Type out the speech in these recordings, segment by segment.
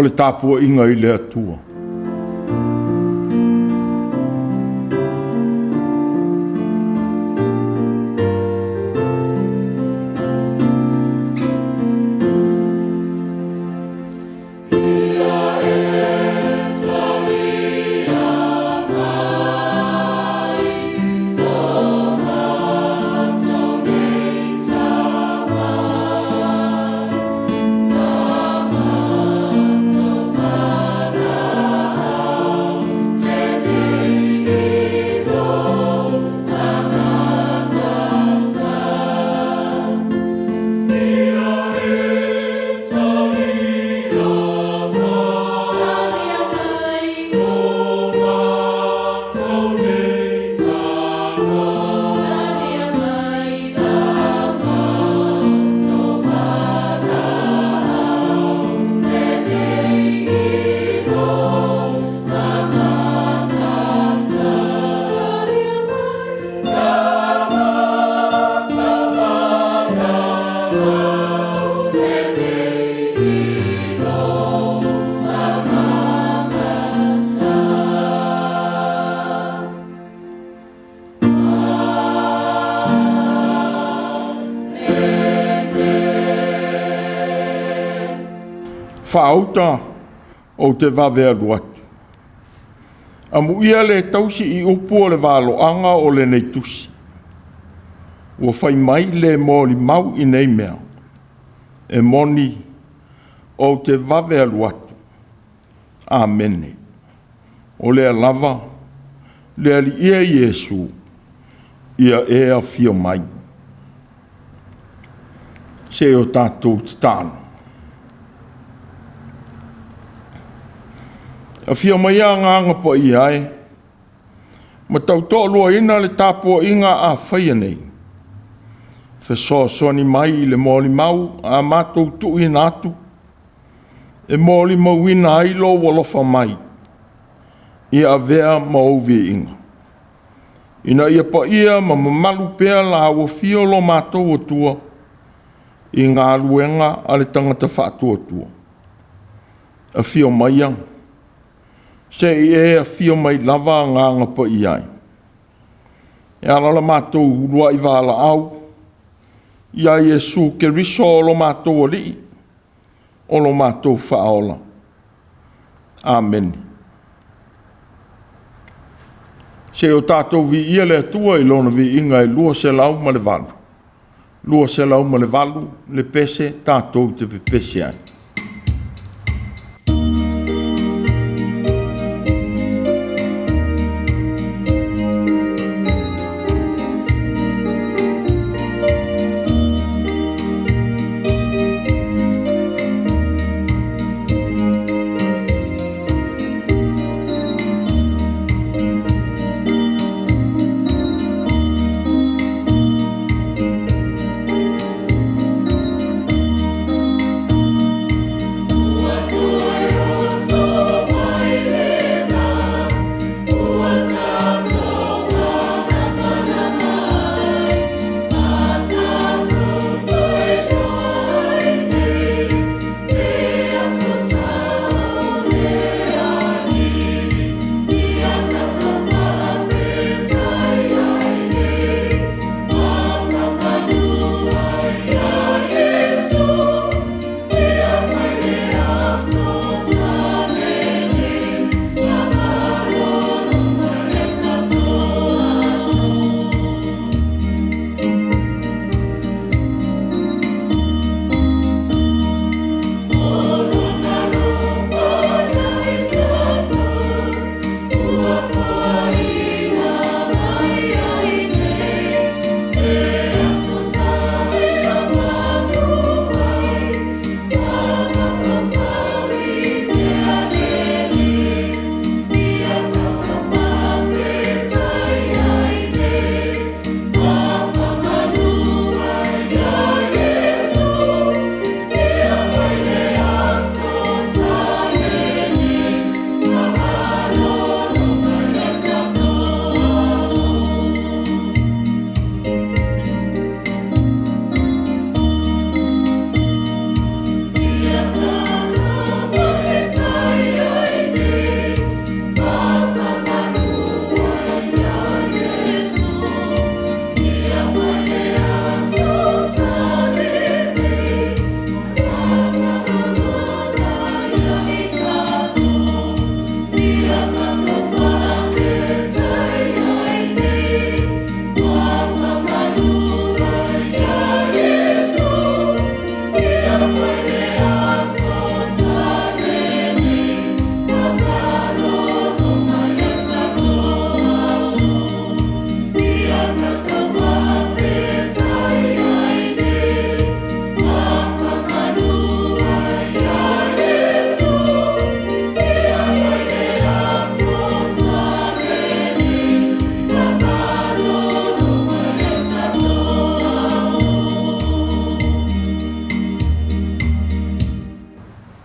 O le tapuaiga i le Atua. Faauta ou te vave alu atu. Amuia le tausi i upu o le valoaga o lenei tusi, ua fai mai le molimau i nei mea, e moni, ou te vave alu atu. Amene. O lea lava, le Alii e Iesu, ia e afio mai. Se i o tatou tatalo. Afio maia Agaga Paia e, ma tautoaluaina le tapuaiga a faia nei, fesoasoani mai i le molimau a matou tuuina atu, e molimauina ai lou alofa mai, ia avea ma ou viiga, ina ia paia ma mamalu pea la afio lo matou Atua i galuega a le tagata faatuatua. Afio maia, se i e afio mai lava Agaga Paia e, e ala la matou uluai valaau ia Iesu Keriso o lo matou Alii, o lo matou Faaola. Amene. Se i o tatou viia le Atua i Lona viiga e 208, 208 le pese tatou te pepese ai.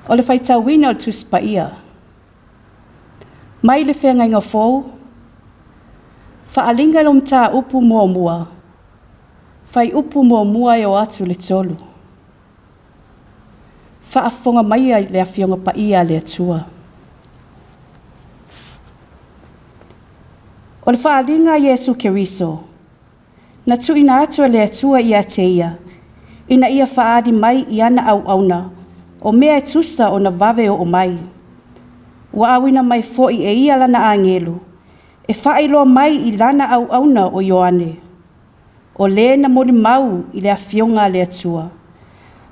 O le faitauina o le Tusi Paia mai le Feagaiga Fou, Faaaliga i lo Mataupu Muamua, Fuaiupu 1 e oo atu i le 3. Faafofoga maia i le Afioga Paia a le Atua. O le faaaliga a Iesu Keriso, na tuuina atu e le Atua ia te ia, ina ia faaali mai i ana auauna o mea e tusa ona vave oo mai. Ua auina mai foi e ia lana agelu e faailoa mai i lana auauna o Ioane, o le na molimau i le afioga a le Atua,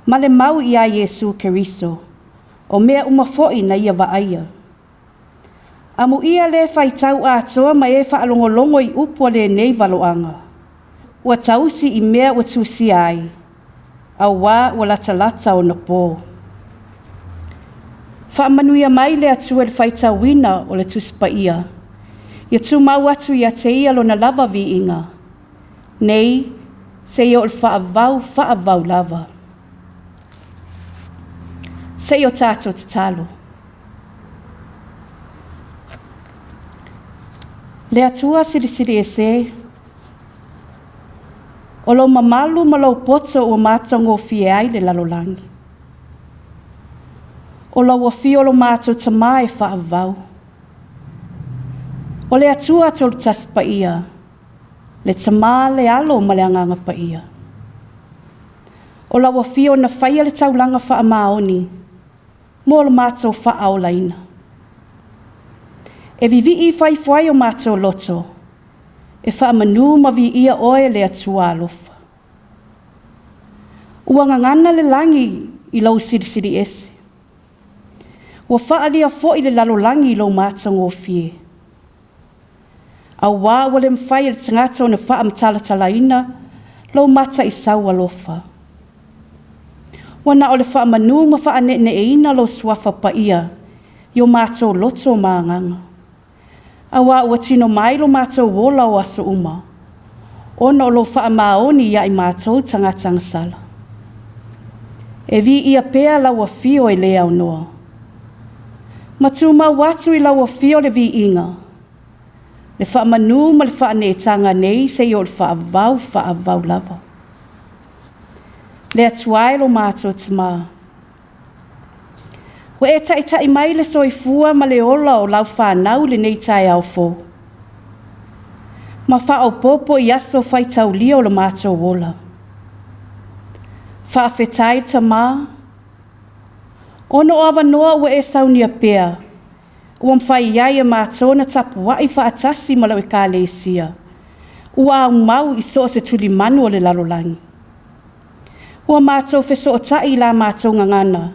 ma le mau iā Iesu Keriso, o mea uma foi na ia vaaia. Amuia le faitau atoa ma e faalogologo i upu o lenei valoaga, ua tausi i mea ua tusia ai, auā ua latalata ona po. Faamanuia mai le Atua i le faitauina o le Tusi Paia, ia tumau atu ia te Ia Lona lava viiga, nei seia oo i le faavavau faavavau lava. Se i o tatou tatalo. Le Atua Silisili Ese, o lou mamalu ma lou poto ua matagofie ai le lalolagi. O lau afio lo matou Tama e faavavau. O le Atua Tolutasi Paia, le Tama, le Alo ma le Agaga Paia. O lau afio na faia le taulaga faamaoni mo lo matou faaolaina. E vivii ifo ai o matou loto, e faamanu ma viia oe le Atua alofa. Ua gagana le lagi i lou silisili ese. Ua faaalia foi le lalolagi i lou matagofie. Auā ua le mafai e le tagata ona faamatalatalaina lou mataisau alofa. Ua na o le faamanu ma faaneeneeina lou suafa paia i o matou loto ma agaga. Auā ua tino mai lo matou ola o aso uma, ona o lou faamaoni ia i matou tagata agasala. E viia pea lau afio e le aunoa. Ma tumau atu i lau afio le viiga, le faamanu ma le faaneetaga nei seia oo i le faavavau faavavau lava. Le Atua e lo matou Tama, ua e taitai mai le soifua ma le ola o lau fanau i lenei taeao fou, ma faaopoopo i aso faitaulia o lo matou ola. Faafetai Tama, ona o avanoa ua e saunia pea, ua mafai ai e matou ona tapuai faatasi ma lau Ekalesia, ua aumau i so o se tulimanu o le lalolagi. Ua matou fesootai i la matou gagana,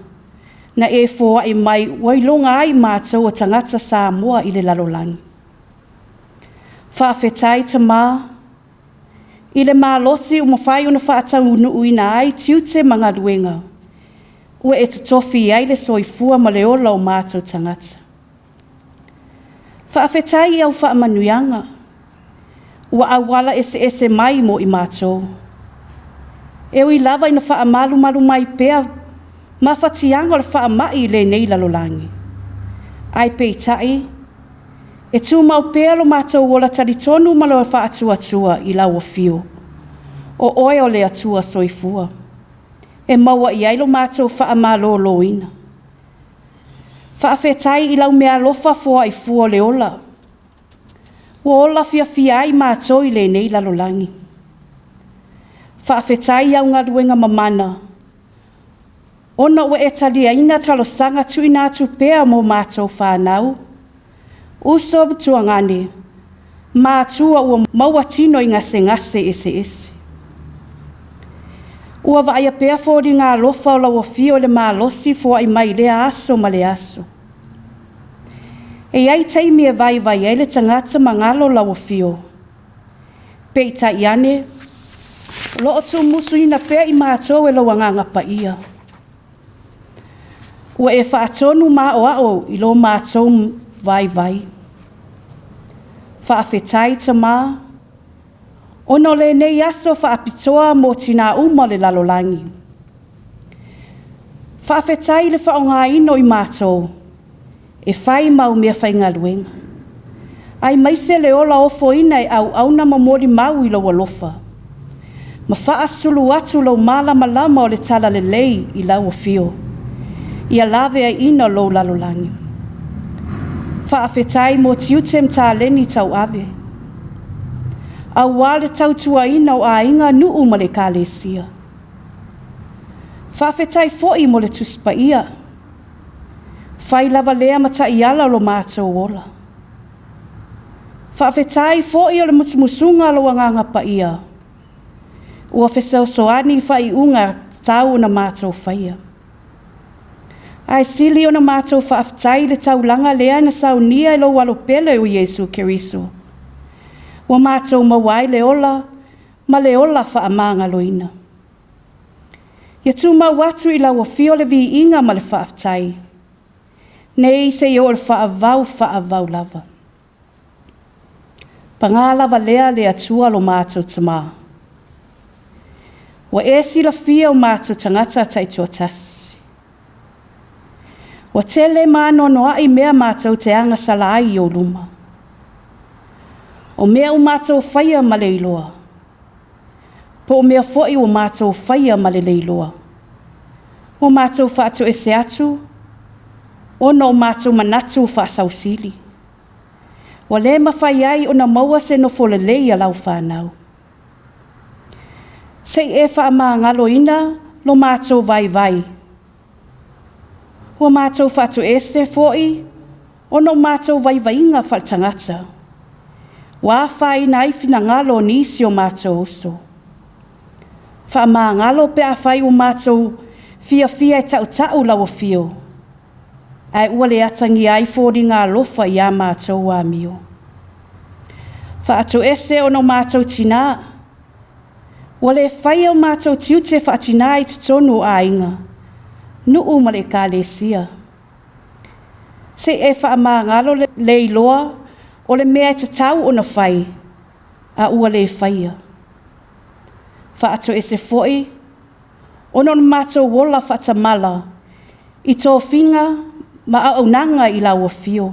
na e foai mai ua iloga ai matou o tagata Samoa i le lalolagi. Faafetai Tama, i le malosi ua mafai ona faataunuuina ai tiute ma galuega, ua e totofi ai le soifua ma le ola o matou tagata. Faafetai i au faamanuiaga, ua auala eseese mai mo i matou. E ui lava ina faamalumalu mai pea mafatiaga o le faamai i lenei lalolagi, ae peitai, e tumau pea lo matou ola talitonu ma le faatuatua i lau afio, o oe o le Atua soifua, e maua i ai lo matou faamaloloina. Faafetai i lau meaalofa foai fua o le ola, ua ola fiafia ai matou i lenei lalolagi. Faafetai i au galuega mamana, ona ua e taliaina talosaga tuuina atu pea mo matou fanau, uso ma tuagane, matua ua maua tino i gasegase eseese. Ua vaaia pea foliga alofa o lau afio i le malosi foai mai i lea aso ma le aso. E i ai taimi e vaivai ai le tagata ma galo lau afio. Peitai ane, o lo o tumusuina pea i matou e lou Agaga Paia. Ua e faatonu ma aoao i lo matou vaivai. Faafetai Tama, ona o lenei aso faapitoa mo tinā uma o le lalolagi. Faafetai i le faaaogaina o i matou e fai ma au meafaigaluega, aemaise le ola ofoina e auauna ma molimau i lou alofa, ma faasulu atu lou malamalama o le talalelei i lau afio, ia laveaiina lou lalolagi. Faafetai mo tiute ma taleni tauave, aua le tautuaina o aiga, nuu ma le ekalesia. Faafetai foi mo le Tusi Paia, fai lava lea ma taiala o lo matou ola. Faafetai foi o le musumusuga a lou Agaga Paia, ua fesoasoani i faaiuga tatau ona matou faia. Ae sili ona matou faafetai i le taulaga lea na saunia e lou Alo pele o Iesu Keriso, ua matou maua ai le ola ma le ola faamagaloina. Ia tumau atu i lau afio le viiga ma le faafetai, nei seia oo i le faavavau, faavavau lava. Paga lava lea le Atua lo matou Tama, ua e silafia o matou tagata taitoatasi. Ua tele ma anoanoai mea matou te agasala ai i ou luma. O mea ua matou faia ma le iloa, po o mea foi ua matou faia ma le le iloa. Ua matou faatoese atu ona o matou manatu faasausili. Ua le mafai ai ona maua se nofo lelei a lau fanau. Se i e faamagaloina lo matou vaivai. Ua matou faatoese foi ona o matou vaivaiga faaletagata ua afaina ai finagalo o nisi o matou uso. Faamagalo pe afai ua matou fiafia e tautau lau afio, ae ua le atagia ai foliga alofa ia matou amio. Faatoese ona o matou tina, ua le faia o matou tiute faatina i totonu o aiga, nuu ma le ekalesia. Se i e faamagalo le iloa o le mea e tatau ona fai, a ua le faia. Faatoese foi ona o le matou ola faatamala i tofiga ma auaunaga i lau afio.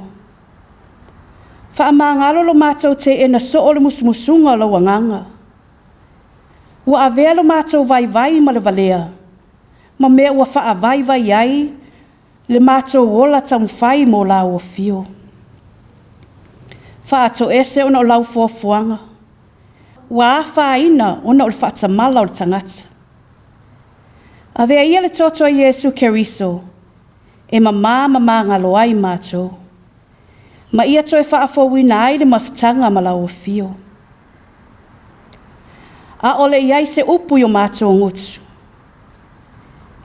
Faamagalo lo matou teena soo o le musumusuga o lou agaga. Ua avea lo matou vaivai ma le valea, ma mea ua faavaivai ai le matou ola taumafai mo lau afio. Faatoese ona o lau foafoaga, ua afaina ona o le faatamala o le tagata. Avea ia le toto a Iesu Keriso e mamā ma magalo ai matou, ma ia toe faafouina ai le mafutaga ma lau afio. A o le i ai se upu i o matou gutu,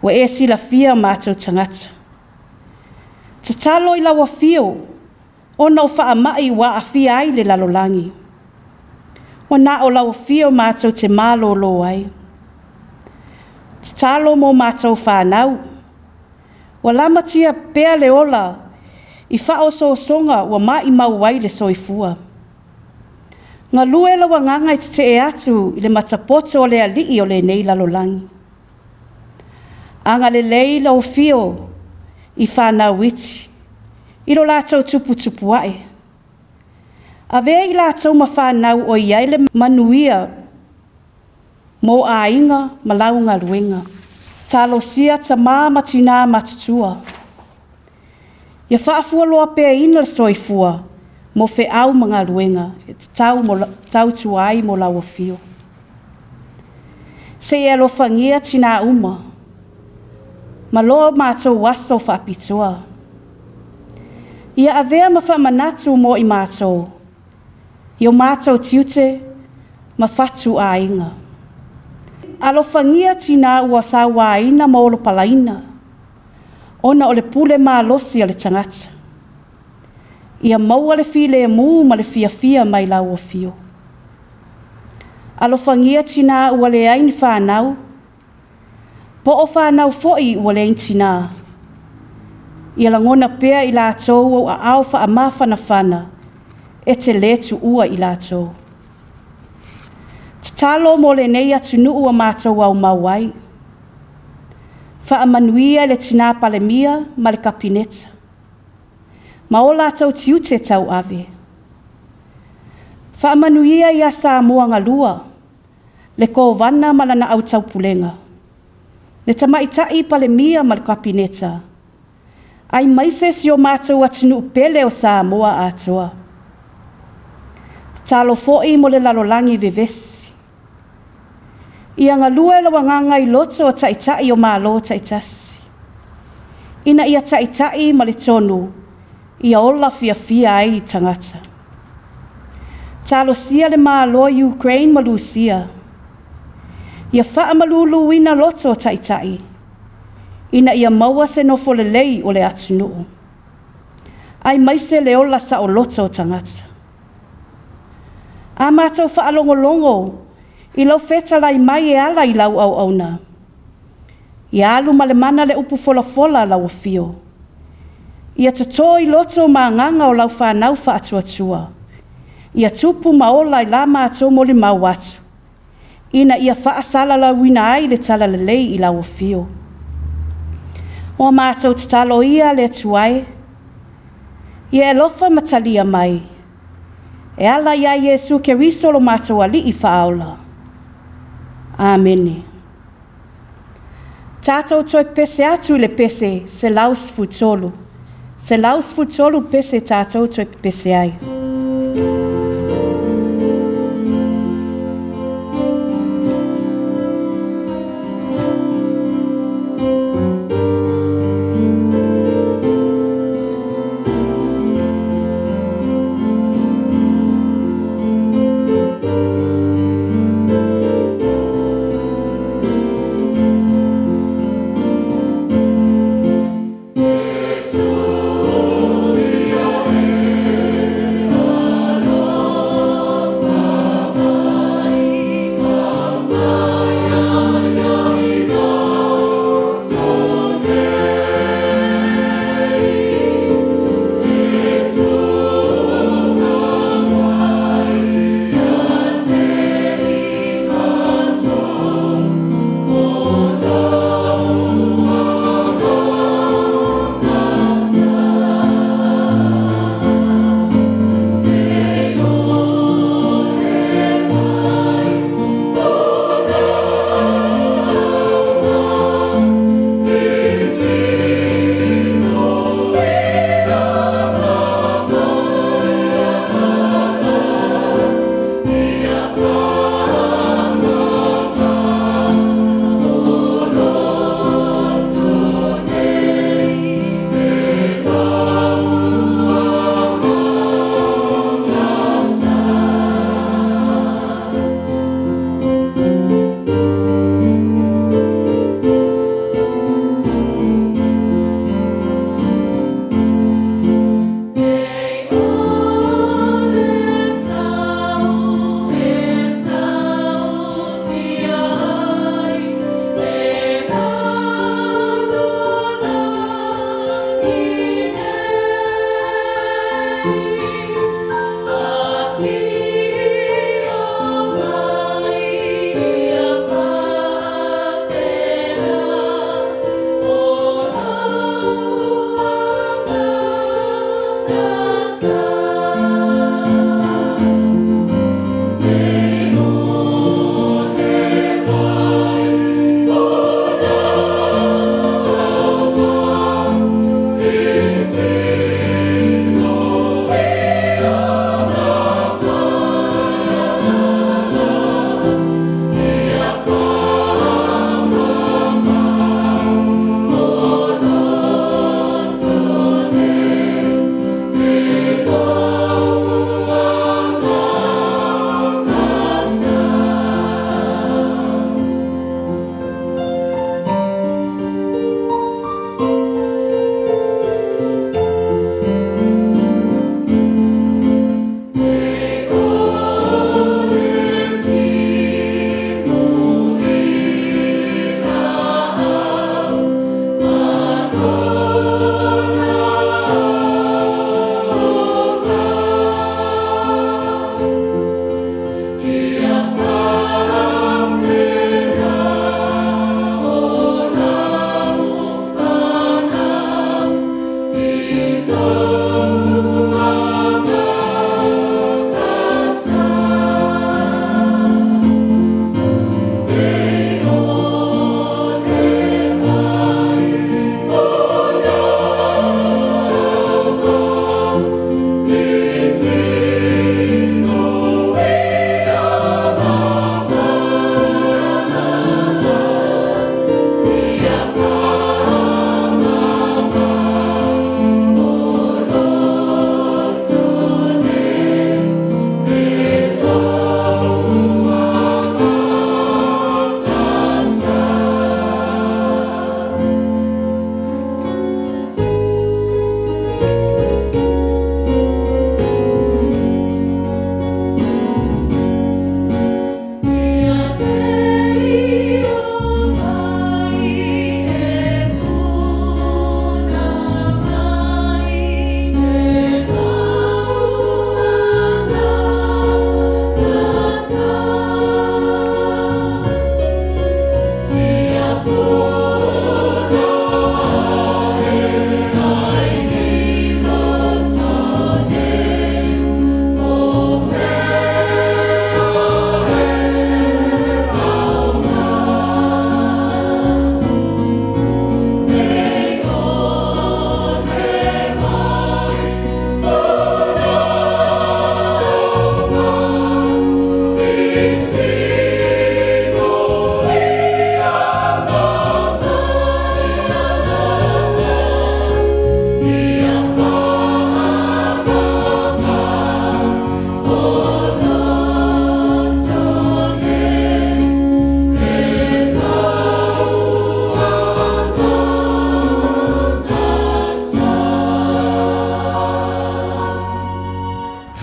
ua e silafia matou tagata. Tatalo i lau afio ona o faamai ua aafia ai le lalolagi. Ua na o lau afio matou te malolo ai. Tatalo mo matou fanau, ua lamatia pea le ola i faaosoosoga ua maumau ai le soifua. Galue lau agaga e tetee atu i le matapoto o le alii o lenei lalolagi. Agalelei lau afio i fanau iti, i lo latou tuputupuae. Avea i latou ma fanau o i ai le manuia mo aiga ma lau galuega. Talosia tama ma tina matutua. Ia faafualoa peaina le soifua mo feau ma galuega e tatau tautua ai mo lau afio. Se i alofagia tina uma, ma lo matou aso faapitoa. Ia avea ma faamanatu mo i matou, i o matou tiute ma fatu aiga. Alofagia tina ua sauaina ma olopalaina, ona o le pule malosi a le tagata. Ia maua le filemu ma le fiafia mai lau afio. Alofagia tina ua leai ni fanau, po o fanau foi ua leai ni tina. Ia lagona pea i latou ou aao faamafanafana e te le tuua i latou. Tatalo mo lenei atunuu ua matou aumau ai. Faamanuia i le Tina Palemia ma le Kapeneta, ma o latou tiute tauave. Faamanuia ia Samoa na lua, le Kovana ma lana au taupulega, le Tamaitai Palemia ma le Kapeneta, aemaise si o matou atunuu pele o Samoa atoa. Tatalo foi mo le lalolagi vevesi, ia galue lou agaga i loto o taitai o Malo taitasi, ina ia taitai ma le tonu, ia ola fiafia ai tagata. Talosia le Malo Ukraine ma Lusia, ia faamaluluina loto o taitai, ina ia maua se nofo lelei o le atunuu, aemaise le ola saoloto o tagata. A matou faalogologo i lau fetalai mai e ala i lau auauna, ia alu ma le mana le upu folafola a lau afio, ia toto i loto ma agaga o lau fanau faatuatua, ia tupu ma ola i la matou molimau atu, ina ia faasalalauina ai le talalelei i lau afio. Ua matou tatalo ia le Atua e, ia e alofa ma talia mai, e ala ia Iesu Keriso lo matou Alii Faaola. Amene. Tatou toe pepese atu i le pese 113. 113 pese tatou toe pepese ai.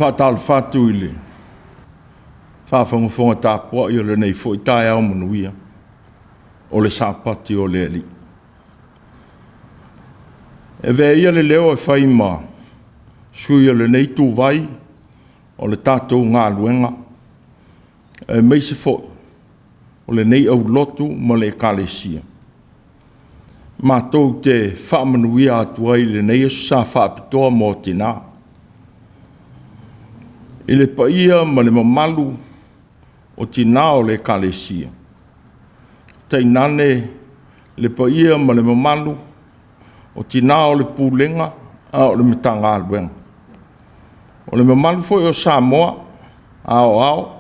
faatalofa atu i le faafogafoga tapuai o lenei foi taeao manuia o le Sapati o le Alii. E avea ia le leo e fai ma sui o lenei ituvai o le tatou galuega, aemaise foi o lenei aulotu ma le Ekalesia, matou te faamanuia atu ai i lenei Aso Sa faapitoa mo tina, i le paia ma le mamalu o tina o le Ekalesia, tainane le paia ma le mamalu o tina o le Pulega a o le Matagaluega. O le mamalu foi o Samoa aoao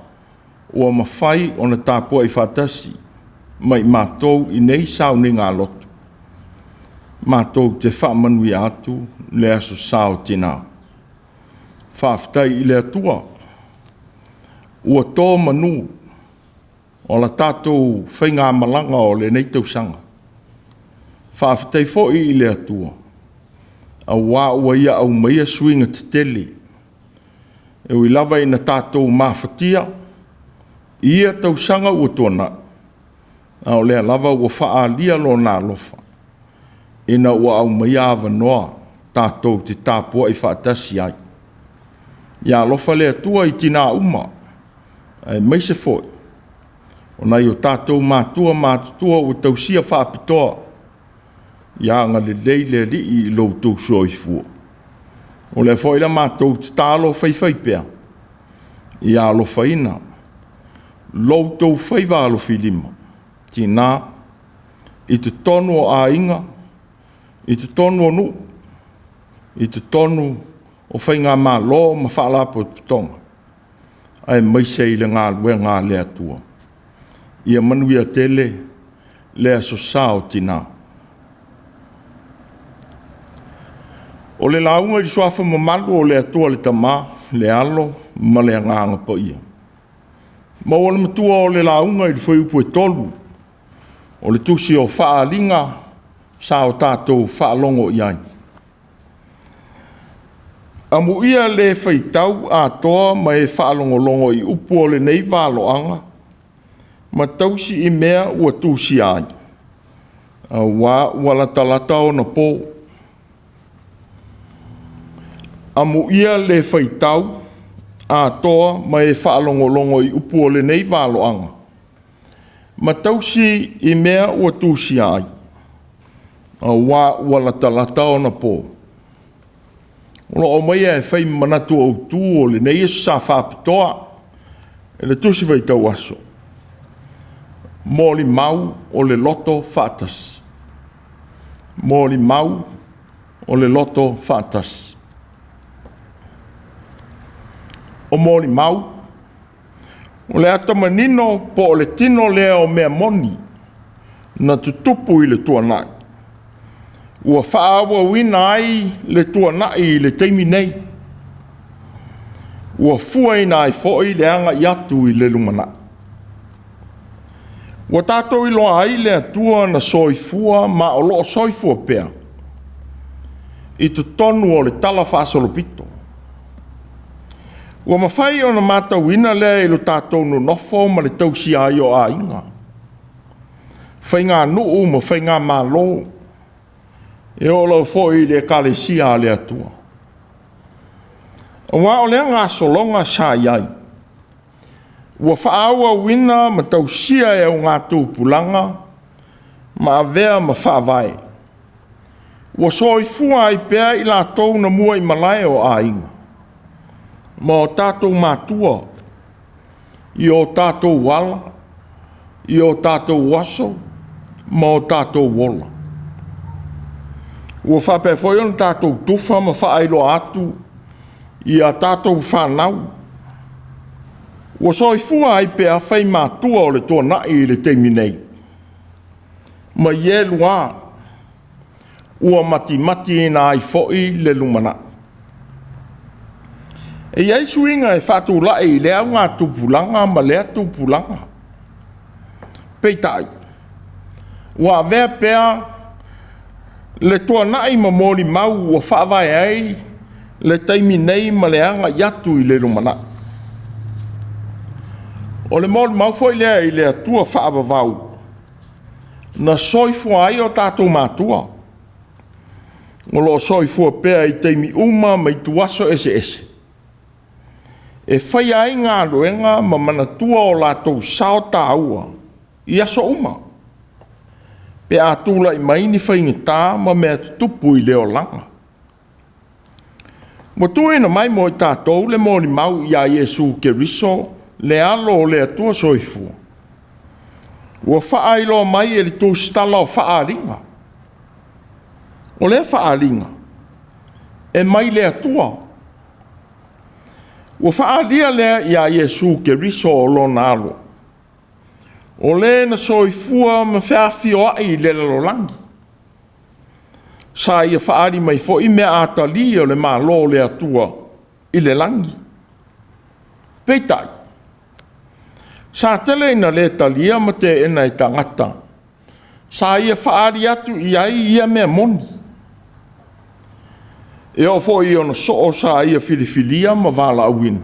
ua mafai ona tapuai faatasi ma i matou i nei sauniga lotu, matou te faamanuia atu le Aso Sa o Tina. Faafetai i le Atua ua to manu o le tatou faigamalaga o lenei tausaga. Faafetai foi i le Atua aua ua Ia aumaia suiga tetele, e ui lava ina tatou mafatia i ia tausaga ua tuanai, a o lea lava ua faaalia Lona alofa ina ua aumaia avanoa tatou te tapuai faatasi ai. Ia alofa le Atua i tina uma, aemaise foi o nai o tatou matua matutua ua tausia faapitoa. Ia agalelei le Alii i lo outou soifua. O lea foi la matou tatalo faifaipea, ia alofaina lo outou faiva alofilima, tina, i totonu o aiga, i totonu o nuu, i totonu o faigamalo ma faalapotopotoga, aemaise i le galuega a le Atua. Ia manuia tele le Aso Sa o Tina. O le lauga i le suafa mamalu o le Atua le Tama, le Alo ma le Agaga Paia. Maua le matua o le lauga i le fuaiupu e 3 o le tusi o Faaaliga sa o tatou faalogo i ai. Amuia le faitau atoa ma e faalogologo i upu o lenei valoaga ma tausi i mea ua tusia ai, aua ua latalata ona po. Amuia le faitau atoa ma e faalogologo i upu o lenei valoaga ma tausi i mea ua tusia ai, aua ua latalata ona po. O lo o aumaia e fai ma manatu autu o lenei Aso Sa faapitoa i le Tusi Faitau Aso, molimau o le loto faatasi. Molimau o le loto faatasi. O molimau, o le ata manino po o le tino lea o mea moni na tutupu i le tuanai, ua faaauauina ai le tuanai i le taimi nei, ua fuaina ai foi le agai atu i le lumanai. Ua tatou iloa ai le Atua na soifua ma o lo o soifua pea i totonu o le talafaasolopito. Ua mafai ona matauina lea i lo tatou nonofo ma le tausia ai o aiga, faiganuu ma faigamalo, e oo lava foi i le Ekalesia a le Atua. Aua o lea gasologa sa i ai, ua faaauauina ma tausia e augatupulaga ma avea ma faavae, ua soifua ai pea i latou na muaimalae o aiga ma o tatou matua i o tatou ala, i o tatou aso ma o tatou ola. Ua faapea foi ona tatou tufa ma faailoa atu i a tatou fanau, ua soifua ai pea faimatua o le tuanai i le taimi nei, ma i e lua ua matimatiina ai foi le lumanai. E i ai suiga e faatulai i lea augatupulaga ma lea tupulaga. Peitai, ua avea pea le tuanai ma molimau ua faavae ai le taimi nei ma le agai atu i le lumanai. O le molimau foi lea i le Atua faavavau na soifua ai o tatou matua, o lo o soifua pea i taimi uma ma ituaso eseese, e faia ai galuega ma manatua o latou sao taua i aso uma, pe a tulai mai ni faigata ma mea tutupu i le olaga. Ua tuuina mai mo i tatou le molimau ia Iesu Keriso, le Alo o le Atua Soifua, ua faailoa mai e le tusitala o faaaliga. O lea faaaliga e mai le Atua. Ua faaalia lea ia Iesu Keriso o lona Alo, o le na soifua ma feafioai i le lalolagi. Sa ia faaali mai foi mea atalii o le Malo o le Atua i le lagi. Peitai, sa tele ina le talia ma teena e tagata, sa ia faaali atu i ai ia mea moni. E oo foi i ona soo sa ia filifilia ma valaauina,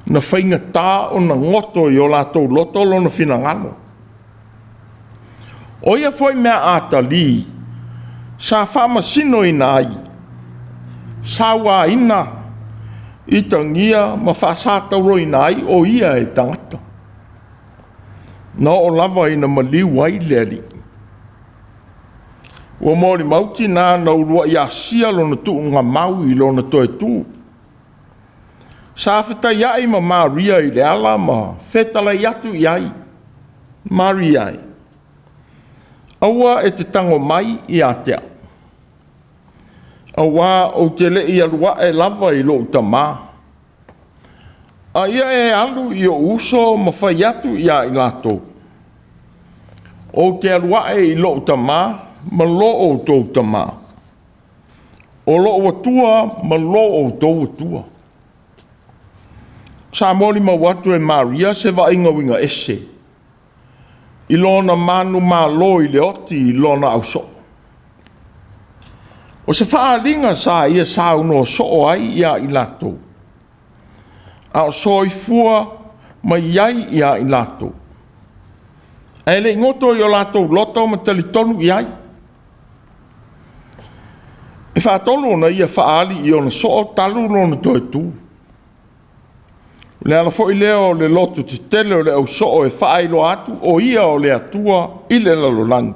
na faigata ona goto i o latou loto lona finagalo. O ia foi mea atalii sa faamasinoina ai, sauaina, itagia ma faasatauroina ai o ia e tagata, na oo lava ina maliu ai le Alii. Ua molimau tina na uluai asia lona tuugamau i lona toe tu. Sa fetaiai ma Maria i le ala ma fetalai atu i ai, Maria e, aua e te tago mai ia te au, auā ou te le i alu ae lava i lou Tamā. A ia e alu i ou uso ma fai atu ia i latou, ou te alu ae i lou Tamā ma lo outou Tamā, o lou Atua ma lo outou Atua. Sa molimau atu e Maria se vaaiga uiga ese i lona manumalo i le oti i lona ausoo. O se faaaliga sa ia saunoa soo ai ia i latou, a o soifua mai ai ia i latou, ae le i goto i o latou loto ma talitonu i ai. E faatolu ona ia faaali i ona soo talu lona toe tu. O le ala foi lea o le loto tetele o le ausoo e faailoa atu o ia o le Atua i le lalolagi,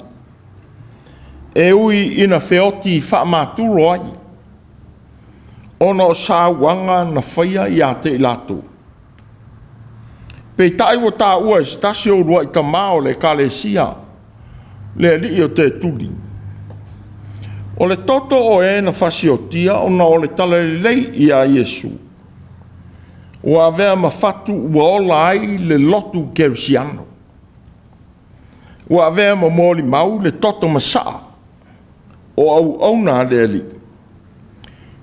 e ui ina feoti faamatulo ai, ona o sauaga na faia ia te i latou. Peitai ua taua e se tasi o uluai tama o le Ekalesia, le alii o Tetuli, o le toto o e na fasiotia ona o le talalelei ia Iesu, ua avea ma fatu ua ola ai le lotu kerisiano. Ua avea ma molimau le toto masaa o auauna a le Alii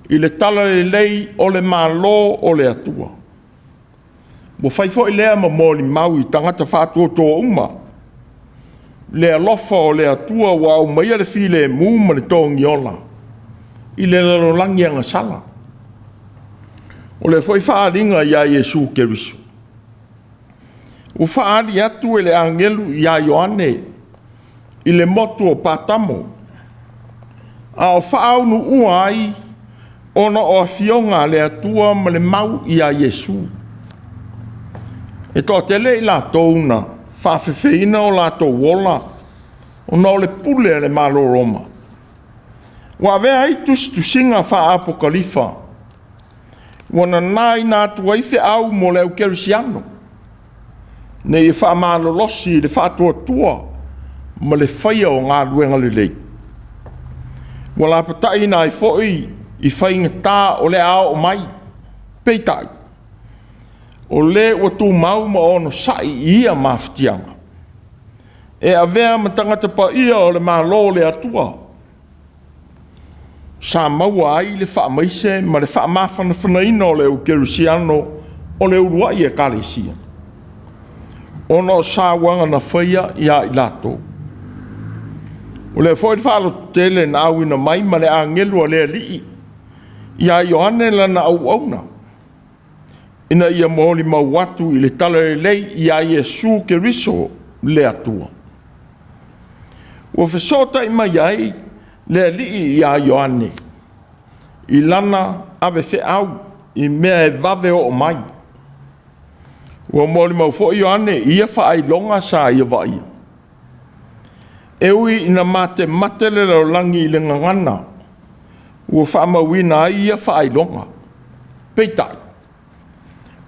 i le talalelei o le Malo o le Atua. Ua fai foi lea ma molimau i tagata faatuatua uma le alofa o le Atua ua aumaia le filemu ma le togiola i le lalolagi agasala. O lea foi faaaliga ia Iesu Keriso ua faaali atu e le agelu ia Ioane i le motu o Patamo, a o faaunuua ai ona o afioga a le Atua ma le mau ia Iesu. E toatele i latou na faafefeina o latou ola ona o le pule a le Malo o Roma. Ua avea ai tusitusiga faa-apokalifa ua nanaina atu ai feau mo le aukerisiano, ne i faamalolosi i le faatuatua ma le faia o galuega lelei. Ua lapataiina ai foi i faigata o le a oo mai. Peitai, o le ua tumau ma onosai i ia mafatiaga, e avea ma tagata paia o le Malo o le Atua, sa maua ai le faamaise ma le faamafanafanaina o le aukerisiano o le uluai ekalesia, ona o sauaga na faia ia i latou. O lea foi le faalototele na auina mai ma le agelu a le Alii Iā Ioane lana auauna, ina ia molimau atu i le Talalelei iā Iesu Keriso le Atua. Ua fesootai mai ai le Alii iā Ioane i lana avefeau i mea e vave oo mai. Ua molimau foi Ioane i ia faailoga sa ia vaaia. E ui ina matemate le lalolagi i le gagana ua faamauina ai ia faailoga, peitai,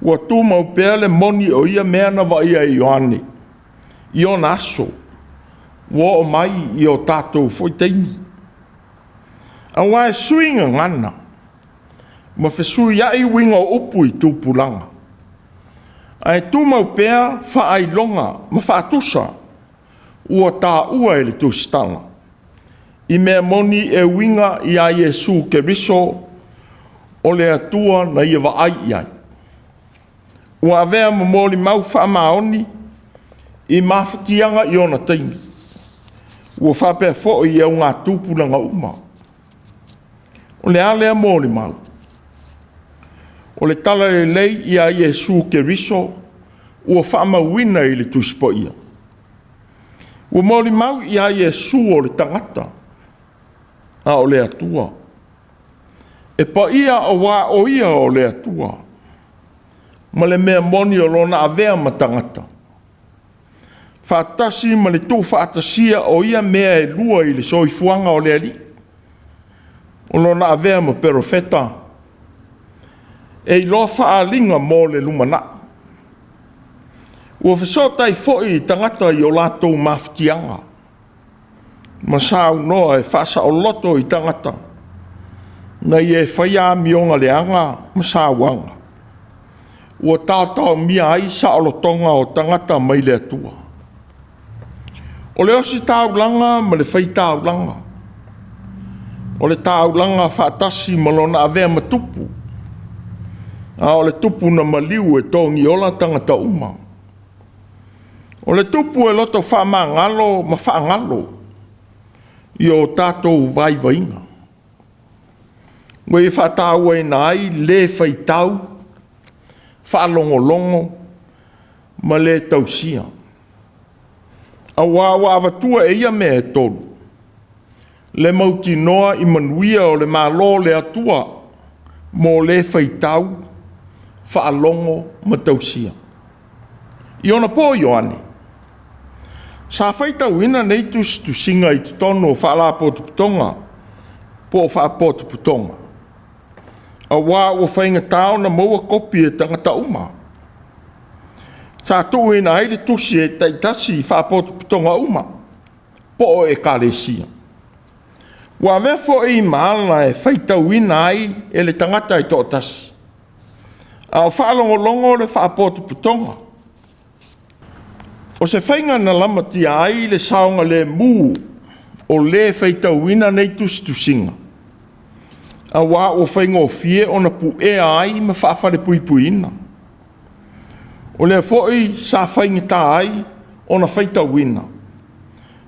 ua tumau pea le moni o ia mea na vaaia e Ioane i ona aso, ua oo mai i o tatou foi taimi. Aua e sui gagana ma fesuiai uiga o upu i tupulaga, ae tumau pea faailoga ma faatusa ua taua e le tusitala i mea moni e uiga ia Iesu Keriso o le Atua na ia vaai i ai. Ua avea ma molimau faamaoni i mafatiaga i ona taimi, ua faapea foi i augatupulaga uma. O le a lea molimau? O le Talalelei ia Iesu Keriso ua faamauina i le Tusi Paia. Ua molimau ia Iesu o le tagata, a o le Atua. E paia aua o Ia o le Atua, ma le mea moni o lona avea ma tagata, faatasi ma le tuufaatasia o ia mea e lua i le soifuaga o le Alii, o lona avea ma perofeta, e iloa faaaliga mo le lumanai. Ua fesootai foi i tagata i o latou mafatiaga, ma saunoa e faasaoloto i tagata, nai e faia amioga leaga ma sauaga, ua taotaomia ai saolotoga o tagata mai le Atua. O le ositaulaga ma le faitaulaga, o le taulaga faatasi ma lona avea ma tupu, a o le tupu na maliu e togiola tagata uma. O le tupu e loto faamagalo ma faagalo i o tatou vaivaiga, ua ia faatauaina ai le faitau, faalogologo ma le tausia, aua ua avatua e ia mea e tolu le mautinoa i manuia o le Malo o le Atua mo le faitau, faalogo ma tausia. I ona po Ioane, sa faitauina nei tusitusiga i totonu o faalapotopotoga po o faapotopotoga, aua ua faigata ona maua kopi e tagata uma. Sa tuuina ai le tusi e taitasi i faapotopotoga uma po o ekalesia. Ua avea foi ma ala e faitauina ai e le tagata e toatasi, a o faalogologo le faapotopotoga. O se faiga na lamatia ai le saogalemu o le faitauina nei tusitusiga, aua ua faigofie ona puea ai ma faafalepuipuiina. O lea foi sa faigata ai ona faitauina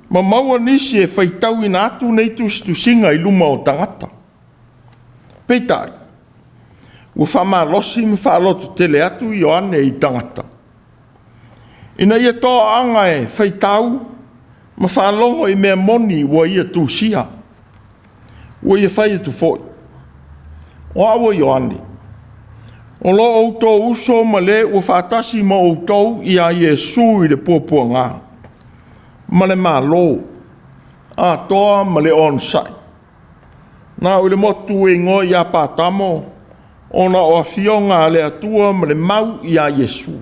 ma maua nisi e faitauina atu nei tusitusiga i luma o tagata. Peitai, ua faamalosi ma faalototele atu Ioane i tagata, ina ia toaaga e faitau ma faalogo i mea moni ua ia tusia, ua ia fai atu foi, O au o Ioane, o lo outou uso ma le ua faatasi ma outou ia Iesu i le puapuaga ma le Malo atoa ma le onosai. Na au i le motu e igoa ia Patamo, ona o afioga a le Atua ma le mau ia Iesu.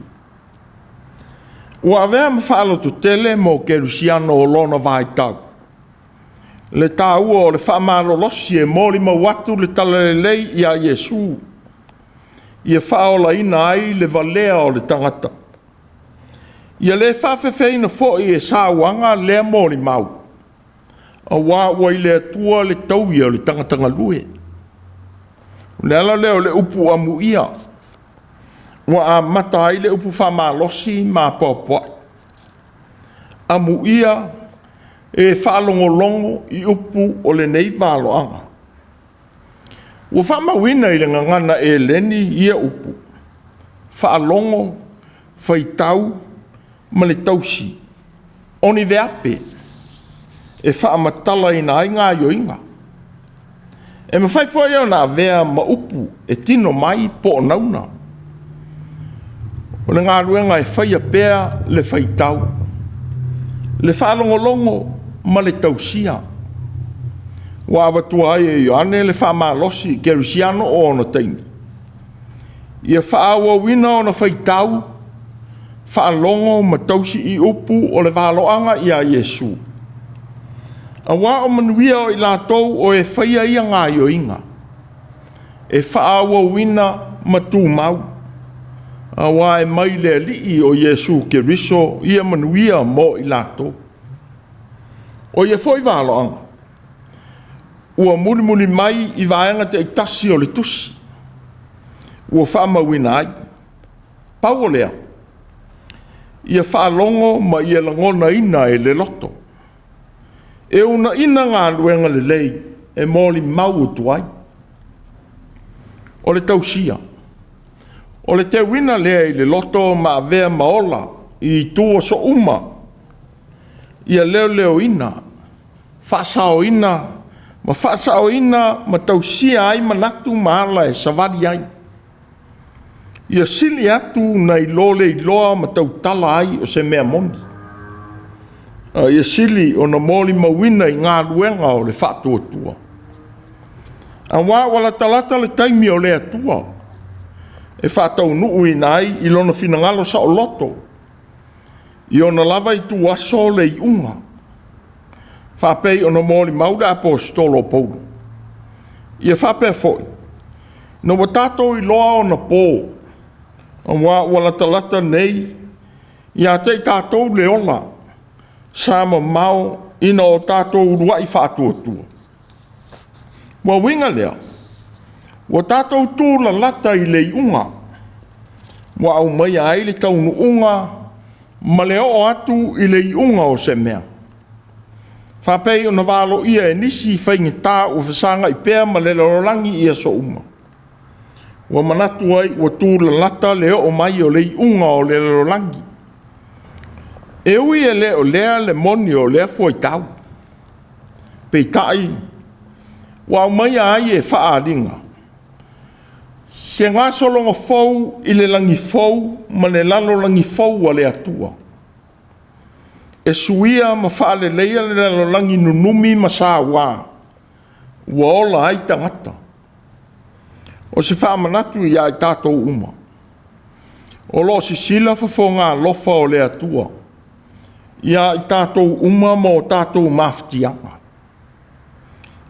Ua avea ma faalototele mo kerisiano o lona vaitau le taua o le faamalolosi e molimau atu le talalelei ia Iesu, ia faaolaina ai le valea o le tagata. Ia le faafefeina foi e sauaga lea molimau, aua ua i le Atua le taui o le tagata galue. O le ala lea o le upu amuia, ua amata ai le upu faamalosi ma apoapoai. Amuia e faalogologo i upu o lenei valoaga. Ua faamauina i le gagana Eleni ia upu, faalogo, faitau ma le tausi, o ni veape e faamatalaina ai gaoioiga. E mafai foi ona avea ma upu e tino mai po o nauna. O le galuega e faia pea le faitau, le faalogologo ma le tausia. Ua avatua ai e Ioane le faamalosi i kerisiano o ona taimi, ia faaauauina ona faitau, faalogo ma tausi i upu o le valoaga ia Iesu. Auā o manuia o i latou o e faia ia gaoioiga, e faaauauina ma tumau, auā e mai le Alii o Iesu Keriso ia manuia mo i latou. O ia foi valoaga ua mulimuli mai i vaega taitasi o le tusi ua faamauina ai. Pau o lea, ia faalogo ma ia lagonaina e le loto, e uunaina galuega lelei e molimau atu ai. O le tausia, o le teuina lea i le loto ma avea ma ola i itu aso uma, ia leoleoina, faasaoina ma faasaoina ma tausia ai manatu ma ala e savali ai. Ia sili atu nai lo le iloa ma tautala ai o se mea moni, a ia sili ona molimauina i galuega o le faatuatua. Aua ua latalata le taimi o le Atua e faataunuuina ai i lona finagalo saoloto i ona lava ituaso le iuga, faapei ona molimau le Aposetolo o Paulo. Ia faapea foi, ina ua tatou iloa ona po, aua ua latalata nei ia te i tatou le ola sa mamao ina o tatou uluai faatuatua. Ua uiga lea, ua tatou tulalata i le iuga, ua aumaia ai le taunuuga ma le oo atu i le iuga o se mea, faapei ona valoia e nisi faigata ua fesagai pea ma le lalolagi i aso uma, ua manatu ai ua tulalata le oo mai o le iuga o le lalolagi. E ui e le o lea le moni o lea fuaitau, peitai ua aumaia ai e faaaliga se gasologa fou i le lagi fou ma le lalolagi fou a le Atua, e suia ma faaleleia le lalolagi nunumi ma saua ua ola ai tagata. O se faamanatu ia i tatou uma, o lo o sisila fofoga alofa o le Atua ia i tatou uma ma o tatou mafatiaga.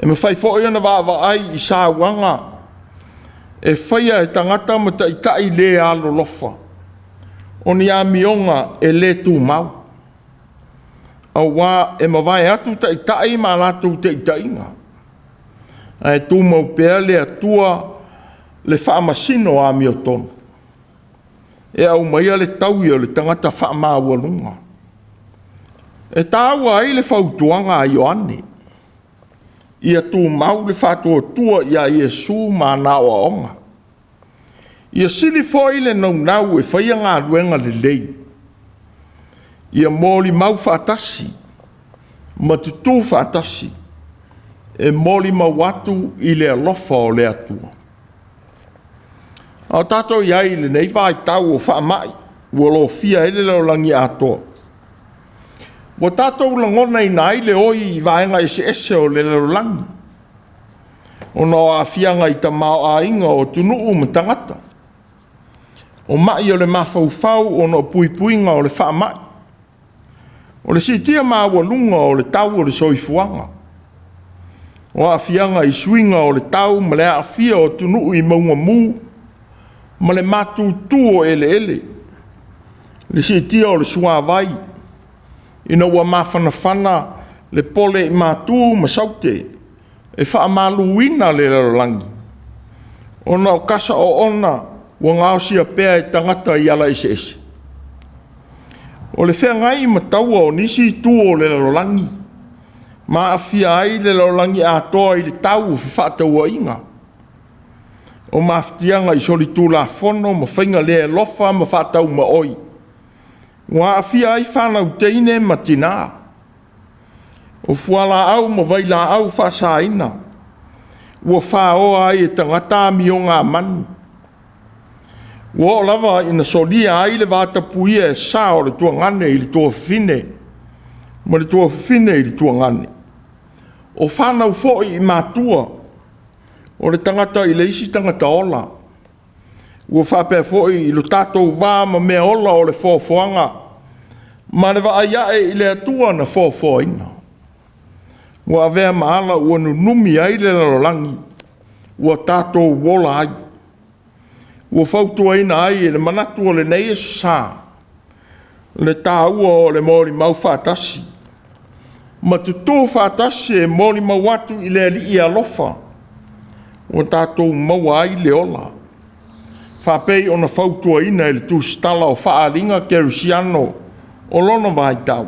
E mafai foi ona vaavaai i sauaga e faia e tagata ma taitai le alolofa, o ni amioga e le tumau, auā e mavae atu taitai ma a latou taitaiga, ae tumau pea le Atua le faamasino amiotonu, e aumaia le taui o le tagata faamaualuga. E taua ai le fautuaga a Ioane, ia tumau le faatuatua ia Iesu ma ana aoaoga. Ia sili foi le naunau e faia galuega lelei, ia molimau faatasi ma tutu faatasi e molimau atu i le alofa o le Atua. A o tatou i ai i lenei vaitau o faamai ua lofia ai le lalolagi atoa, ua tatou lagonaina ai le oi i vaega eseese o le lalolagi, ona o aafiaga i tamaoaiga o atunuu ma tagata, o mai o le mafaufau ona o puipuiga o le faamai, o le siitia maualuga o le tau o le soifuaga, o aafiaga i suiga o le tau ma le aafia o atunuu i mauga mu ma le matutu o eleele, le siitia o le suavai ina ua mafanafana le pole i matu ma saute e faamaluina le lalolagi, ona o kasa oona ua gaosia pea e tagata i ala eseese. O le feagai ma taua o nisi itu o le lalolagi ma aafia ai le lalolagi atoa i le tau o fefaatauaiga. O mafatiaga i solitulafono ma faiga le alofa ma faataumaoi ua aafia ai fanau teine ma tinā. O fualaau ma vailaau faasaina ua faoa ai e tagata amioga a manu. Ua oo lava ina solia ai le vatapuia e sa o le tuagane i le tuafafine ma le tuafafine i le tuagane. O fanau foi i matua, o le tagata i le isi tagata ola. Ua faapea foi i lo tatou va ma meaola o le foafoaga ma le vaai ae i le Atua na foafoaina. Ua avea ma ala ua nunumi ai le lalolagi ua tatou ola ai. Ua fautuaina ai e le manatu o lenei Aso Sa le taua o le molimau faatasi ma tutu faatasi e molimau atu i le Alii alofa ua tatou maua ai le ola, faapei ona fautuaina e le tusitala o Faaaliga Kerisiano o lona vaitau.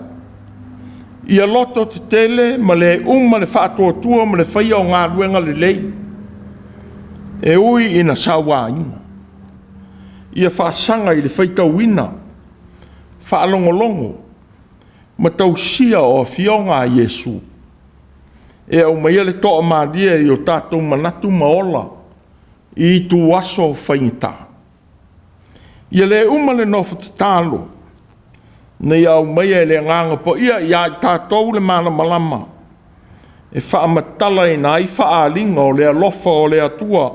Ia loto tetele ma le uma le faatuatua ma le faia o galuega lelei, e ui ina sauaina. Ia faasaga i le faitauina, faalogologo ma tausia o afioga a Iesu, e aumaia le toamalie i o tatou manatu ma ola i ituaso faigata. Ia le uma le nofo tatalo ina ia aumaia e le Agaga Paia ia i tatou le malamalama e faamatalaina ai faaaliga o le alofa o le Atua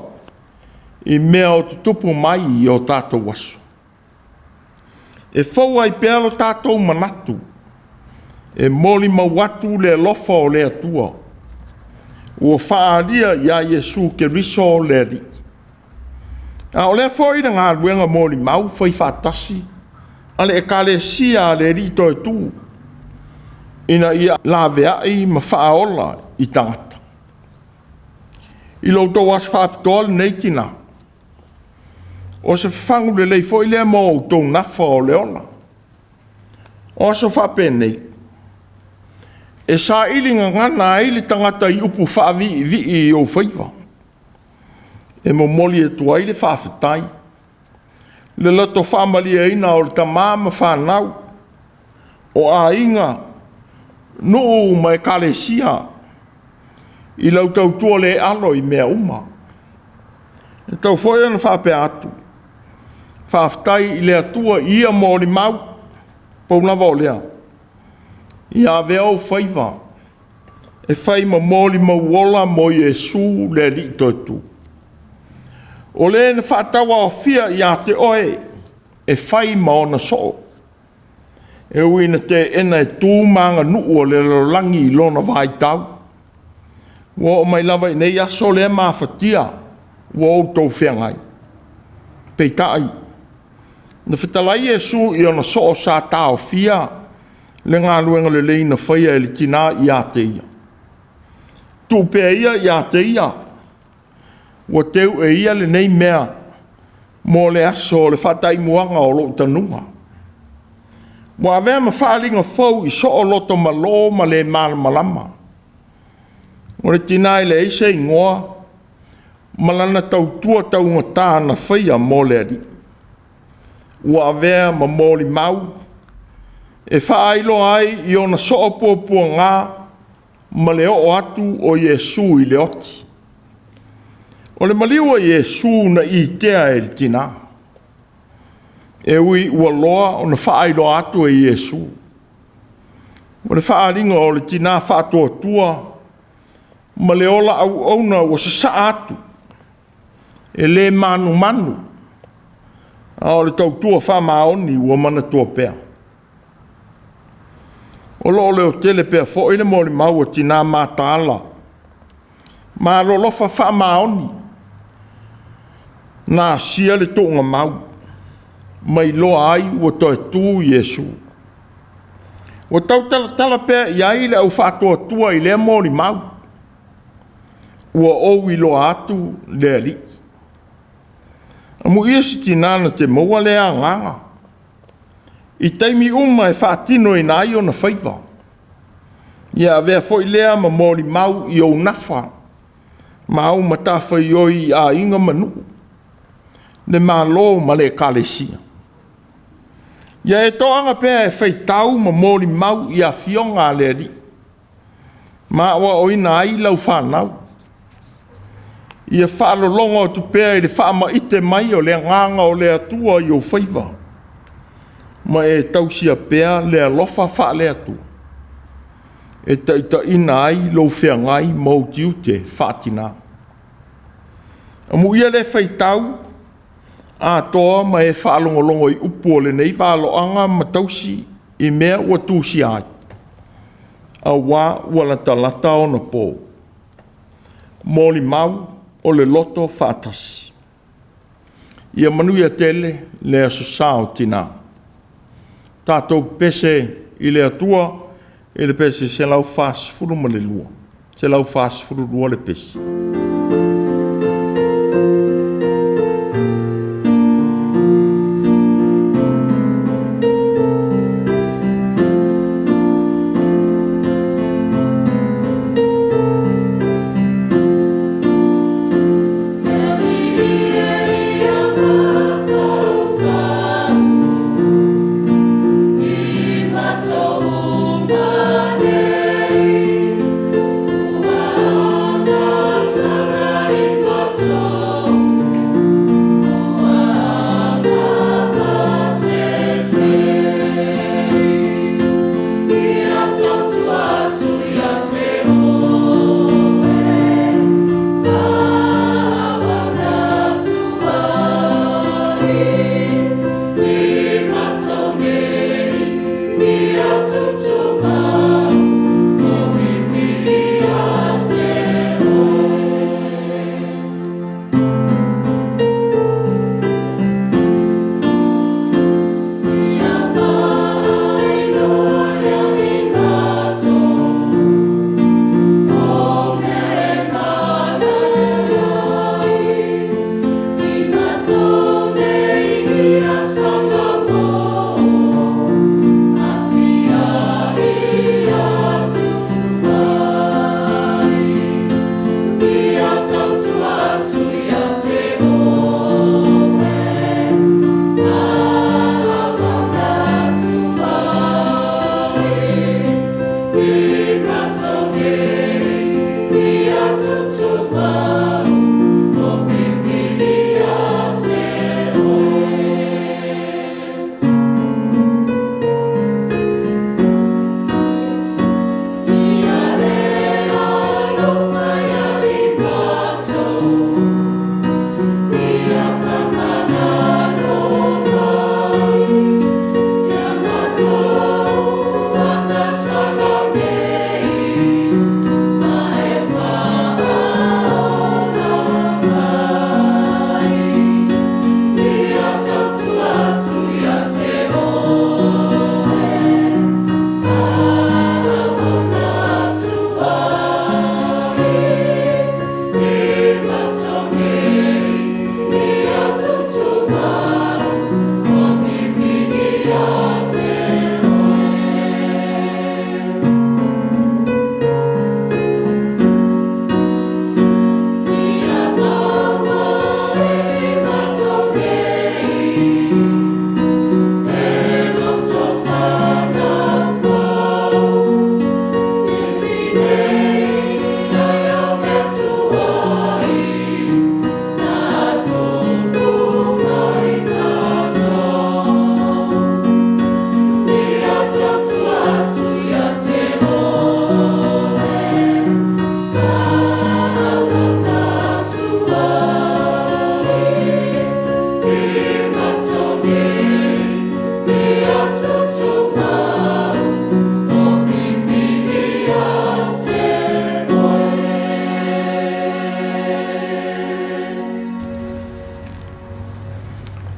i mea o tutupu mai i o tatou aso. E fou ai pea lo tatou manatu e molimau atu le alofa o le Atua ua faaalia ia Iesu Keriso le Alii. A o lea foi le galuega molimau fai faatasi a le Ekalesia a le Alii Toe-tu, ina ia laveai ma faaola i tagata. I lo outou aso faapitoa lenei tina, o se fagu lelei foi lea mo outou nafa o le ola. O aso faapenei, e saili gagana ai le tagata i upu faaviivii i ou faiva, e momoli atu ai le faafetai, le loto faamalieina o le tama ma fanau, o aiga, nuu ma ekalesia, i lau tautua le alo i mea uma. E tatau foi ona faapea atu, faafetai i le Atua i ia molimau, pau lava o lea, ia avea ou faiva e fai ma molimau ola mo Iesu le Alii Toetū. O le na faatauaofia ia te oe e fai ma ona soo, e ui ina teena e tu ma aganuu a le lalolagi i lona vaitau, ua oo mai lava i nei aso lea mafatia ua outou feagai. Peitai, na fetalai Iesu i ona soo sa taofia le galuega lelei na faia e le tina ia te ia. Tuu pea ia ia te ia, ua teu e ia lenei mea mo le aso o le faataimuaga o lou tanuga. Ua avea ma faaaliga fou i soo loto malo ma le malamalama. O le tina e leai se igoa ma lana tautua taugata na faia mo le Alii. Ua avea ma molimau e faailoa ai i ona soo puapuaga ma le oo atu o Iesu i le oti. O le maliu o Iesu na itea e le tina, e ui ua loa ona faailoa atu e Iesu. O le faaaliga o le tina faatuatua ma le ola auauna ua sasaa atu, e le manumanu, a o le tautua faamaoni ua manatua pea. O lo o leotele pea foi le molimau a tina mataala ma alolofa faamaoni, na asia le tuugamau ma iloa ai ua toe tu Iesu. Ua tautalatala pea i ai le au faatuatua i lea molimau, ua ou iloa atu le Alii. Amuia si tina na te maua lea agaga i taimi uma e faatinoina ai ona faiva. Ia avea foi lea ma molimau i ou nafa ma au matafaioi i aiga ma nuu. le Malo ma le Ekalesia. Ia e toaga pea e faitau ma molimau i afioga a le Alii, ma aoaoina ai lau fanau. Ia faalologo atu pea i le faamaite mai o le Agaga o le Atua i ou faiva, ma e tausia pea le alofa faale-Atua e taitaiina ai lou feagai ma ou tiute faatina. Amuia le faitau atoa ma e faalogologo i upu o lenei valoaga ma tausi i mea ua tusia ai, auā ua latalata ona po. Molimau o le loto faatasi. Ia manuia tele le Aso Sa o Tina. Tatou pepese i le Atua i le pese 142, 142 le pese.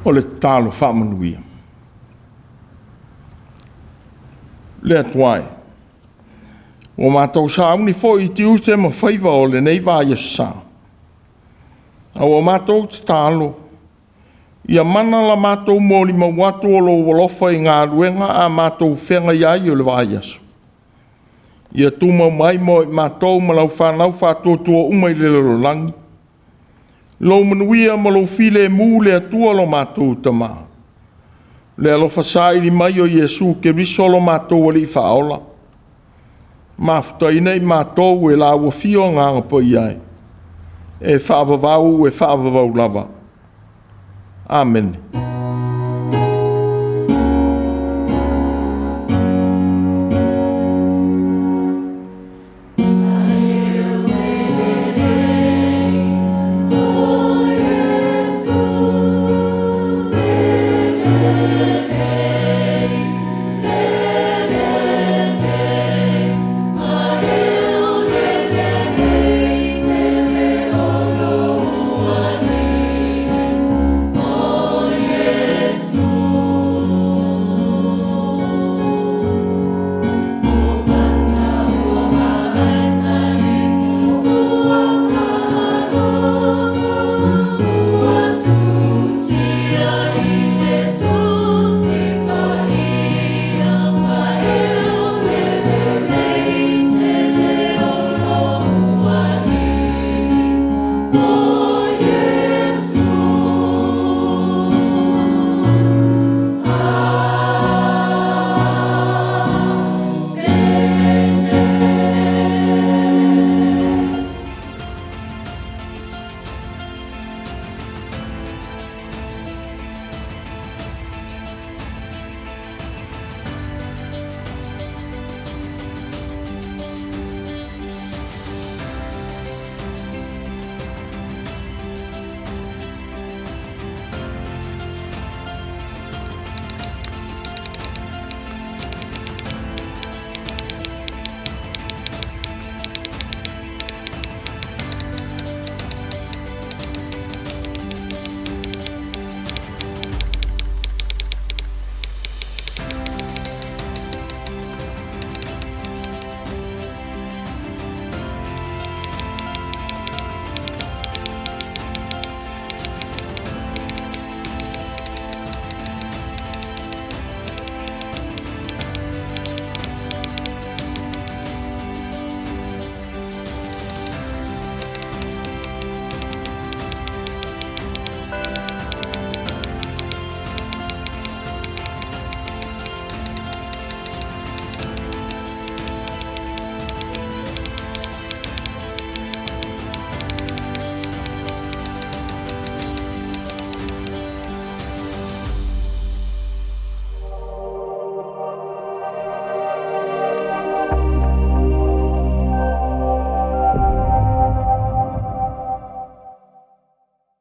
O le tatalo faamanuia. Le Atua e, ua matou sauni foi i tiute ma faiva o lenei vaiaso sa, a ua matou tatalo, ia mana la matou molimau atu o lou alofa i galuega a matou feagai ai o le vaiaso. Ia tumau mai mo i matou ma lau fanau faatuatua uma i le lalolagi, Lou manuia ma lou filemu le Atua lo matou Tama, le alofa saili mai o Iesu Keriso lo matou Alii Faaola, mafutaina i matou e laua fia Agaga Paia e, e faavavau e faavavau lava. Amene.